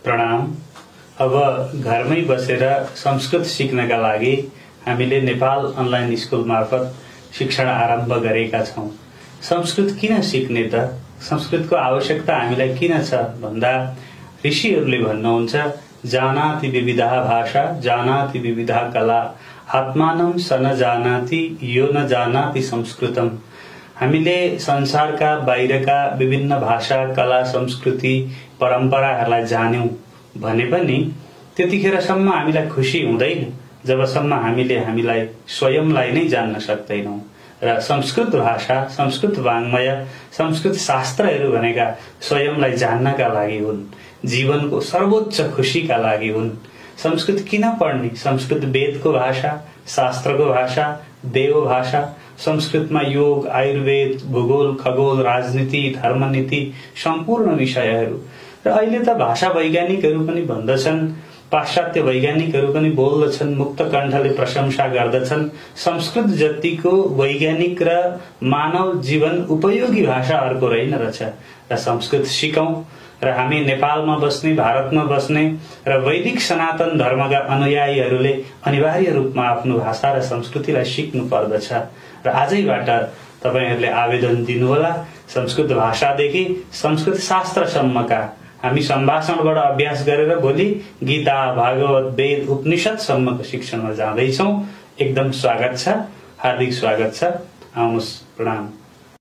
प्रणाम। अब घरमै बसेर संस्कृत सिक्नका लागि हामीले नेपाल अनलाइन स्कुल मार्फत शिक्षण आरम्भ गरेका छौं। संस्कृत किन सिक्ने त? संस्कृतको आवश्यकता हामीलाई किन छ भन्दा ऋषिहरूले भन्नुहुन्छ, जानाति विविधा भाषा जानाति विविधा कला आत्मानं स न जानाति यो न जानाति संस्कृतम। हामीले संसारका बाहिरका विभिन्न भाषा, कला, संस्कृति, परम्पराहरूलाई जान्यौं भने पनि त्यतिखेरसम्म हामीलाई खुशी हुँदैन जबसम्म हामीले हामीलाई स्वयंलाई नै जान्न सक्दैनौं। र संस्कृत भाषा, संस्कृत वाङ्मय, संस्कृत शास्त्रहरू भनेका स्वयंलाई जान्नका लागि हुन्, जीवनको सर्वोच्च खुशीका लागि हुन्। संस्कृत किन पढ्ने? संस्कृत वेदको भाषा, शास्त्रको भाषा, देव भाषा। संस्कृतमा योग, आयुर्वेद, भूगोल, खगोल, राजनीति, धर्मनीति सम्पूर्ण विषयहरू। र अहिले त भाषा वैज्ञानिकहरू पनि भन्दछन्, पाश्चात्य वैज्ञानिकहरू पनि बोल्दछन्, मुक्त कण्ठले प्रशंसा गर्दछन्, संस्कृत जतिको वैज्ञानिक र मानव जीवन उपयोगी भाषा अर्को रहेन रहेछ। र संस्कृत सिकौं र हामी नेपालमा बस्ने, भारतमा बस्ने र वैदिक सनातन धर्मका अनुयायीहरूले अनिवार्य रूपमा आफ्नो भाषा र संस्कृतिलाई सिक्नु पर्दछ। र आजैबाट तपाईहरूले आवेदन दिनुहोला। संस्कृत भाषादेखि संस्कृत शास्त्रसम्मका हामी सम्भाषणबाट अभ्यास गरेर भोलि गीता, भागवत, वेद, उपनिषद सम्मको शिक्षणमा जाँदैछौं। एकदम स्वागत छ, हार्दिक स्वागत छ। आउनुहोस्। प्रणाम।